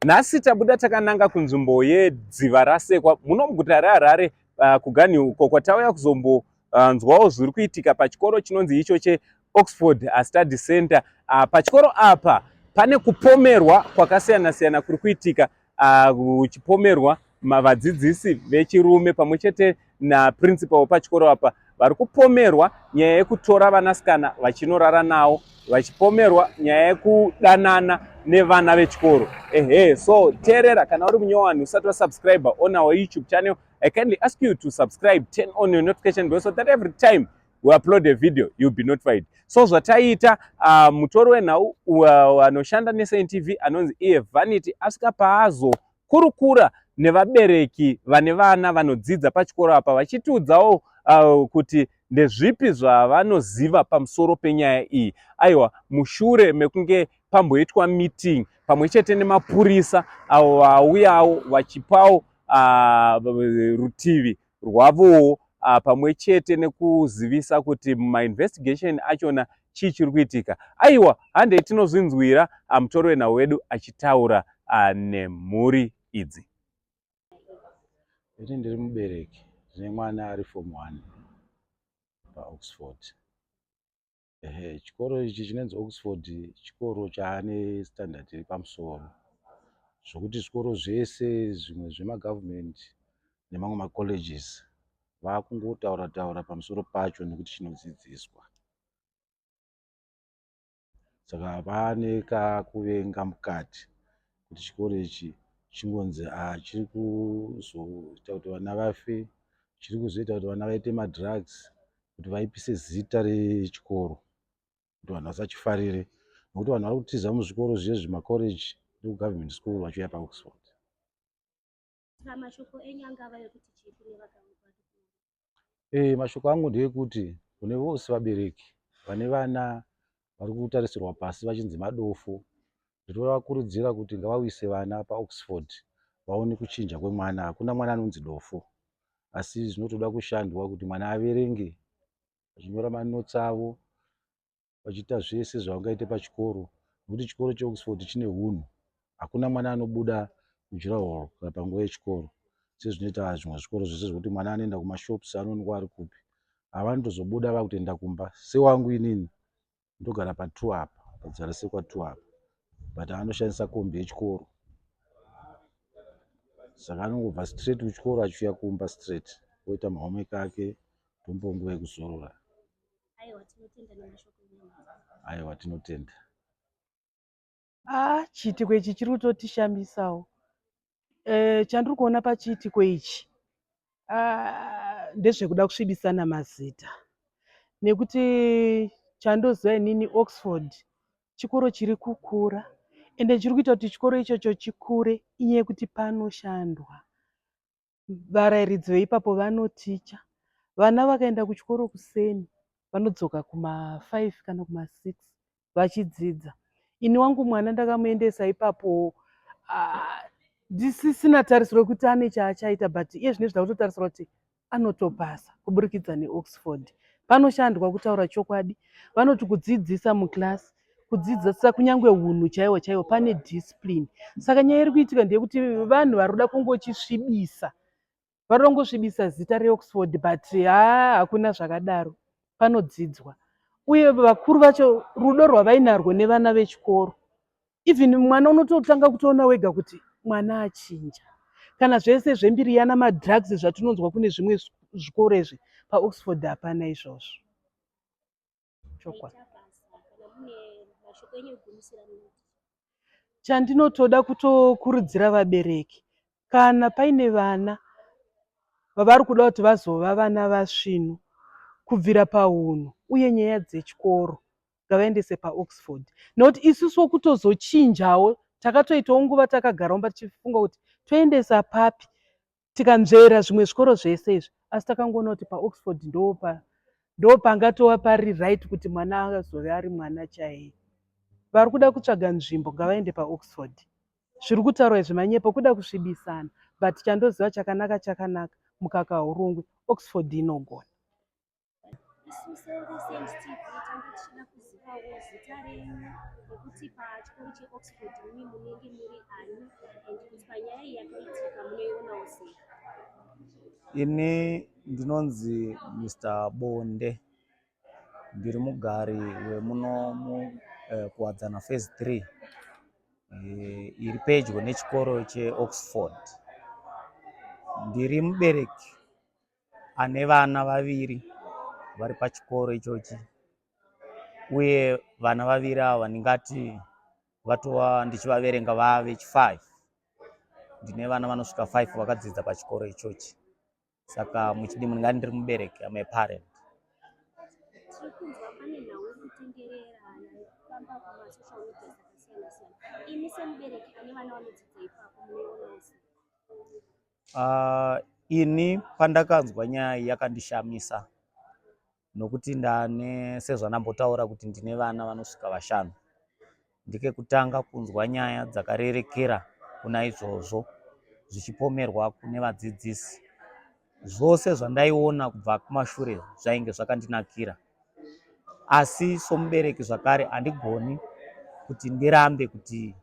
Nhasi tabuda takananga kunzvimbo yeDziva Rasekwa muno muguta reHarare kuGunhill uko kwatauya kuzombonzwawo zviri kuitika pachikoro chinonzi icho cheOxford Study Center. Pachikoro apa pane kupomerwa kwakasiyana siyana kuri kuitika kuchipomerwa vadzidzisi vechirume pamwe chete naprincipal wepachikoro apa vari kupomerwa nyaya yekutora vanasikana vachinorara navo vachipomerwa nyaya yekudanana nevana vechikoro. Ehe, so teerera, kana uri munyowani usati wasubscribe on our YouTube channel, I kindly ask you to subscribe, turn on your notification bell so that every time we upload a video you'll be notified. So zvataita, mutori wenhau anoshanda neSaint anonzi iye Vanity asvika paazokurukura nevabereki vane vana vanodzidza pachikoro apa, vachitiudzawo kuti ndezvipi zvavanoziva pamusoro penyaya iyi. Aiwa, mushure mekunge pamboitwa meeting pamwe chete nemapurisa avo vauyawo vachipawo rutivi rwavowo pamwe chete nekuzivisa kuti mumainvestigation achona chii chiri kuitika. Aiwa, handei tinozvinzwira mutori wenhau wedu achitaura nemhuri idzi. Ini ndiri mubereki, ndine mwana ari form 1 paOxford. Ehe, chikoro ichi chinonzi Oxford chikoro chaane standard iri pamusoro, zvokuti zvikoro zvese zvimwe zvemagavhumendi nemamwe macolleges vakungotaura taura pamusoro pacho nekuti chinodzidziswa. Saka pane kakuvenga mukati kuti chikoro ichi chingonzi chiri kuzoita kuti vana vafe, chiri kuzoita kuti vana vaite madrugs, kuti vaipise zita rechikoro kuti vanhu vasachifarire, nekuti vanhu vari kutiza muzvikoro zviye zvemakoreji nekugovernment school vachiuya paOxford. Mashoko enyu angava ekuti chii kune vakaungana? Mashoko angu ndeyekuti kune vose vabereki vane vana vari kutarisirwa pasi vachinzi madofo, ndinovakurudzira kuti ngavauyise vana paOxford vaone kuchinja kwemwana. Hakuna mwana anonzi dofo, asi zvinotoda kushandwa kuti mwana averenge, vachinyora manotsi avo, vachiita zvese zvavangaite pachikoro, nekuti chikoro cheOxford chine hunhu. Hakuna mwana anobuda mudurawall kana panguva yechikoro sezvinoita zvimwe zvikoro zvese zvekuti mwana anoenda kumashops, anoonekwa ari kupi. Havanotozobuda vakutoenda kumba. Sewangu inini ndogara pa2 apa, paDzivarasekwa 2 apa, but anoshandisa kombi yechikoro, saka anongobva straight kuchikoro achiuya kumba straight, oita mahomework ake, tombo nguva yekuzorora. Aiwa, tinotenda nemashoko enyu. Aiwa, tinotenda. Ah, chiitiko ichi chiri kutotishamisawo. Chandiri kuona pachiitiko ichi ndezvekuda kusvibisana mazita, nekuti chandoziva inini, Oxford chikoro chiri kukura, ende chiri kuita kuti chikoro ichocho chikure inyaya yekuti panoshandwa. Varairidzi veipapo vanoticha vana. Vakaenda kuchikoro kuseni, vanodzoka kuma5 kana kuma6 vachidzidza. Ini wangu mwana ndakamuendesa ipapo ndisisina tarisiro yekuti ane chaachaita, but iye zvino zvida kutotarisira kuti anotopasa kuburikidza neOxford. Panoshandwa, kutaura chokwadi. Vanoti kudzidzisa muclass, kudzidzisa kunyange unhu chaiwo chaiwo, pane discipline. Saka nyaya iri kuitika ndeyekuti vanhu vari kuda kungochisvibisa, vari kungosvibisa zita reOxford, but haa, hakuna zvakadaro. Panodzidzwa, uye vakuru vacho rudo rwavainarwo nevana vechikoro, even mwana unototanga kutoona wega kuti mwana achinja. Kana zvese zvembiri yana madrugs zvatinonzwa kune zvimwe zvikoro izvi, paOxford hapana izvozvo, chokwadi. Maita basa. Kana mune mashoko enyu ekugumisira, munoti? Chandinotoda kutokurudzira vabereki, kana paine vana vavari kuda kuti vazova vana vasvinu kubvira paunhu uye nyaya dzechikoro, ngavaendese paOxford, nekuti isusuwo kutozochinjawo takatoitawo nguva takagara mumba tichifunga kuti toendesa papi. Tikanzvera zvimwe zvikoro zvese izvi, asi takangoona kuti paOxford ndo pangatova pari right kuti mwana azove ari mwana chaiye. Vari kuda kutsvaga nzvimbo ngavaende paOxford. Zviri kutaurwa izvi manyepo, kuda kusvibisana, but chandoziva, chakanaka chakanaka, mukaka haurungwi. Oxford inogona. Isu seveSaint TV tange tichida kuzivawo zita renyu, nekuti pachikoro cheOxford mimi munenge muri ani. yakaitika munoionawo sei? Ini ndinonzi Mr Bonde, ndiri mugari wemuno muKuwadzana Phase 3 iri pedyo nechikoro cheOxford. Ndiri mubereki ane vana vaviri vari pachikoro ichochi uye vana vaviri ava ndingati vatova ndichivaverenga vave chi5. Ndine vana vanosvika 5 vakadzidza pachikoro ichochi, saka muchidimbu ndingati ndiri mubereki, am a parent. Tiri kunzwa pane nhau iri kutenderera yaifamba kumasocial media akasiyana siyana. Imi semubereki ane vana vanodzidza ipapo munoionawo sei? Ini pandakanzwa nyaya iyi yakandishamisa nokuti ndane, sezvandambotaura kuti ndine vana vanosvika vashanu. Ndekekutanga kunzwa nyaya dzakarerekera kuna izvozvo zvichipomerwa kune vadzidzisi. Zvose zvandaiona kubva kumashure zvainge zvakandinakira, asi somubereki zvakare handigoni kuti ndirambe kuti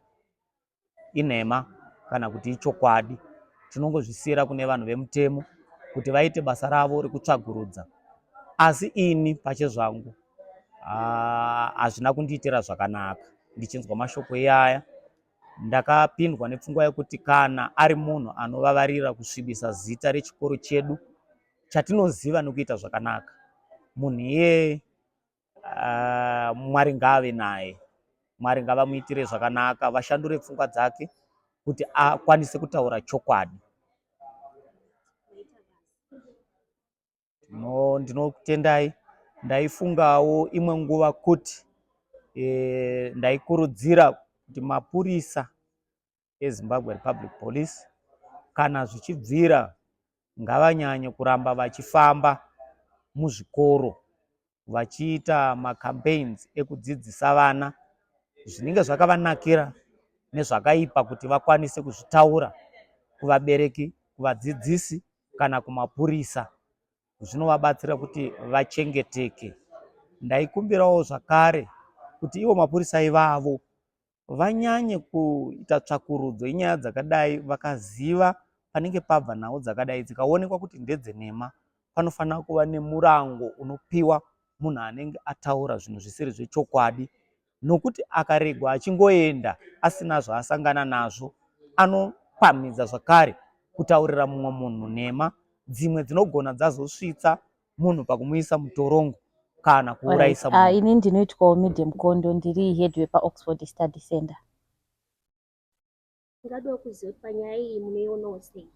inhema kana kuti ichokwadi. Tinongozvisiyira kune vanhu vemutemo kuti vaite basa ravo rekutsvagurudza, asi ini pachezvangu hazvina kundiitira zvakanaka. Ndichinzwa mashoko iyaya ndakapindwa nepfungwa yekuti kana ari munhu anovavarira kusvibisa zita rechikoro chedu chatinoziva nekuita zvakanaka, munhu iyeye Mwari ngaave naye, Mwari ngavamuitire zvakanaka, vashandure pfungwa dzake kuti akwanise kutaura chokwadi. Ndinokutendai. Ndaifungawo imwe nguva kuti ndaikurudzira kuti mapurisa eZimbabwe Republic Police kana zvichibvira ngavanyanye kuramba vachifamba muzvikoro vachiita macampaigns ekudzidzisa vana zvinenge zvakavanakira nezvakaipa kuti vakwanise kuzvitaura kuvabereki, kuvadzidzisi kana kumapurisa. Zvinovabatsira kuti vachengeteke. Ndaikumbirawo zvakare kuti ivo mapurisa ivavo vanyanye kuita tsvakurudzo yenyaya dzakadai, vakaziva panenge pabva nhau dzakadai dzikaonekwa kuti ndedzenhema, panofanira kuva nemurango unopiwa munhu anenge ataura zvinhu zvisiri zvechokwadi, nokuti akaregwa achingoenda asina zvaasangana nazvo anopamhidza zvakare kutaurira mumwe munhu nhema dzimwe dzinogona dzazosvitsa munhu pakumuisa mutorongo kana kuurayisa munhu. Ini ndinoitwawo Medium Kondo, ndiri head wepaOxford Study Center. Tingadawo kuziva kuti panyaya iyi munoionawo sei?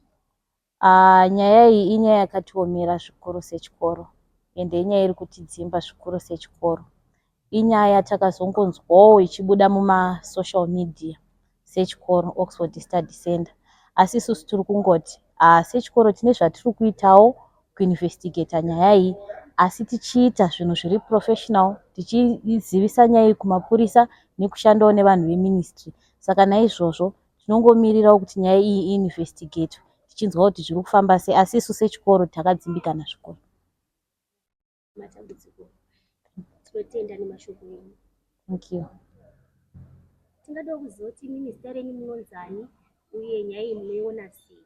Nyaya iyi inyaya yakatiomera zvikuru sechikoro, ende inyaya iri kutidzimba zvikuru sechikoro. Inyaya takazongonzwawo ichibuda mumasocial media sechikoro Oxford Study Center, asi isusu tiri kungoti sechikoro tine zvatiri kuitawo kuinvestigata nyaya iyi, asi tichiita zvinhu zviri professional, tichizivisa nyaya iyi kumapurisa nekushandawo nevanhu veministry. Saka naizvozvo tinongomirirawo kuti nyaya iyi iinvestigatwe, tichinzwa kuti zviri kufamba sei, asi isu sechikoro takadzimbikana zvikuru. Matambudziko, tinotenda nemashoko enyu. Thank you. Tingadawo kuziva kuti imimi zita renyu munonzani uye nyaya iyi munoiona sei?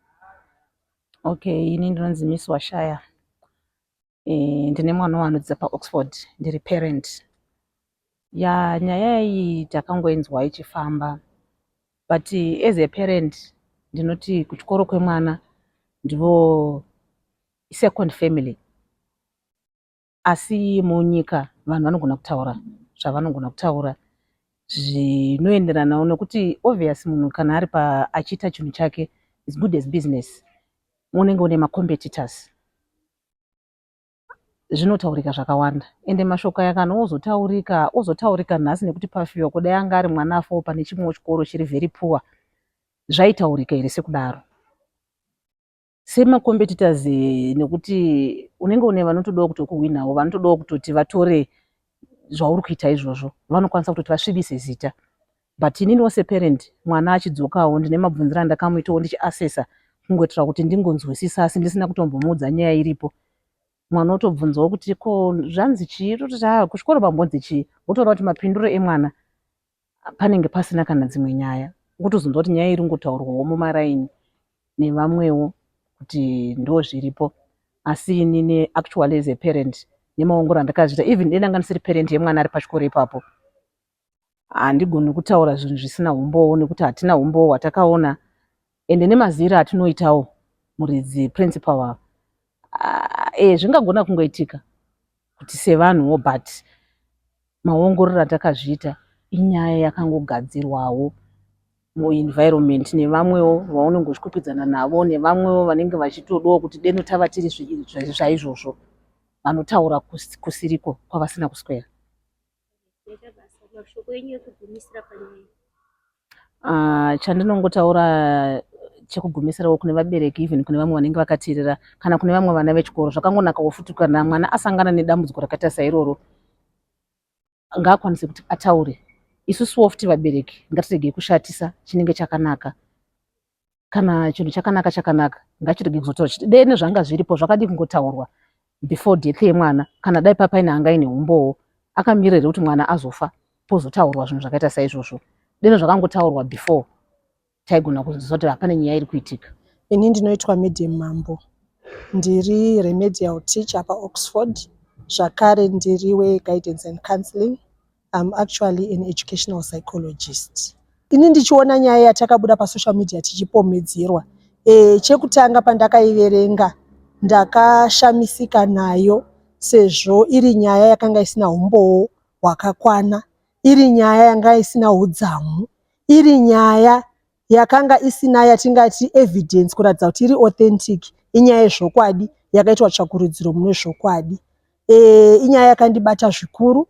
Okay, ini ndinonzi Miss Washaya. Ndine mwana wanodzidza paOxford, ndiri parent. Ya, nyaya iyi takangoinzwa ichifamba, but as a parent ndinoti kuchikoro kwemwana ndivo second family, asi munyika vanhu vanogona kutaura zvavanogona kutaura zvinoenderanawo nekuti obvious munhu kana ari pa achiita chinhu chake is good as business, unenge une macompetitors, zvinotaurika zvakawanda. Ende mashoko aya kana ozotaurika, ozotaurika nhasi nekuti pafiwa, kudai anga ari mwana afawo pane chimwewo chikoro chiri very poor, zvaitaurika here sekudaro? Semacompetitors, nekuti unenge une vanotodawo kutokuhwinawo, vanotodawo kutoti vatore zvauri kuita izvozvo, vanokwanisa kutoti vasvibise zita. But ininiwo separent, mwana achidzokawo ndine mabvunziro andakamuitawo ndichiasesa kungoitira kuti ndingonzwisisa, asi ndisina kutombomuudza nyaya iripo. Mwana otobvunzawo kuti ko zvanzi chii, tototi ha kuchikoro pambonzi chii, wotoona kuti mapinduro emwana panenge pasina kana dzimwe nyaya, wotozonzwa kuti nyaya iri kungotaurwawo mumaraini. nevamwewo kuti ndozviripo. Asi inini actually as a parent nemaongoro andakazviita even dai ndanga ndisiri parent yemwana ari pachikoro ipapo handigoni kutaura zvinhu zvisina umbowo nekuti hatina umbowo hwatakaona ende nemaziviro atinoitawo muridzi principal ava ah, e zvingagona kungoitika kuti sevanhuwo but maongororo atakazviita inyaya yakangogadzirwawo muenvironment nevamwewo vaunenge uchikwikwidzana navo nevamwewo vanenge vachitodawo kuti deno tava tiri zvaizvozvo vanotaura kusiriko kwavasina kuswera. Ah, chandinongotaura chekugumisirawo kune vabereki even kune vamwe vanenge vakateerera kana kune vamwe vana vechikoro zvakangonakawo futi kana mwana asangana nedambudziko rakaita sairoro ngaakwanise kuti ataure isusuwo futi vabereki ngatiregei kushatisa chinenge chakanaka kana chinhu chakanaka chakanaka ngachirege kuzotaura chiti dei nezvanga zviripo zvakadii kungotaurwa before death yemwana kana dai papaine anga aine umbowo akamira here kuti mwana azofa pozotaurwa zvinhu zvakaita saizvozvo deno zvakangotaurwa before taigona kunzwisisa kuti hapane nyaya iri kuitika. Ini ndinoitwa Medium Mambo, ndiri remedial teacher paOxford zvakare ndiri weguidance and counseling. I'm actually an educational psychologist. Ini ndichiona nyaya yatakabuda pasocial media tichipomedzerwa e, chekutanga pandakaiverenga ndakashamisika nayo sezvo iri nyaya yakanga isina umbowo hwakakwana, iri nyaya yanga isina udzamu iri nyaya yakanga isina yatingati evidence kuratidza kuti iri authentic inyaya yezvokwadi yakaitwa tsvakurudziro mune zvokwadi e, inyaya yakandibata zvikuru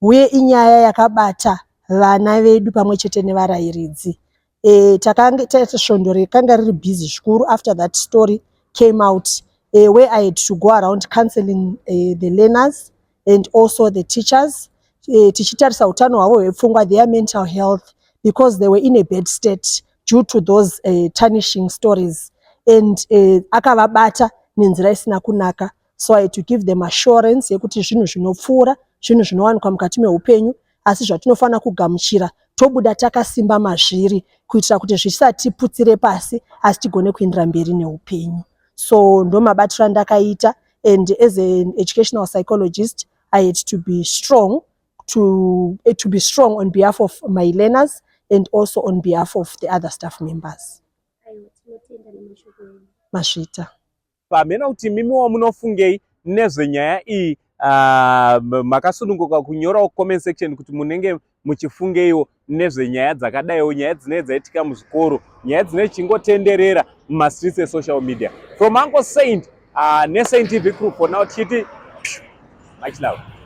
uye inyaya yakabata vana vedu pamwe chete nevarairidzi e, takange svondo rakanga riri busy zvikuru after that story came out where I had to go around counseling the learners and also the teachers tichitarisa utano hwavo hwepfungwa their mental health because they were in a bad state due to those tarnishing stories and akavabata nenzira isina kunaka so I had to give them assurance yekuti zvinhu zvinopfuura zvinhu zvinowanikwa mukati meupenyu asi zvatinofanira kugamuchira tobuda takasimba mazviri kuitira kuti zvisatiputsire pasi asi tigone kuendera mberi neupenyu so ndo mabatiro andakaita and as an educational psychologist I had to be strong to be strong on behalf of my learners and also on behalf of the other staff members. Mazvita. Pamhena kuti mimiwo munofungei nezvenyaya iyi makasununguka kunyorawo comment section kuti munenge muchifungeiwo nezvenyaya dzakadaiwo nyaya dzinenge dzaitika muzvikoro nyaya dzinenge dzichingotenderera mumastreets esocial media from Uncle Saint neSaint TV crew for now tichiti much love.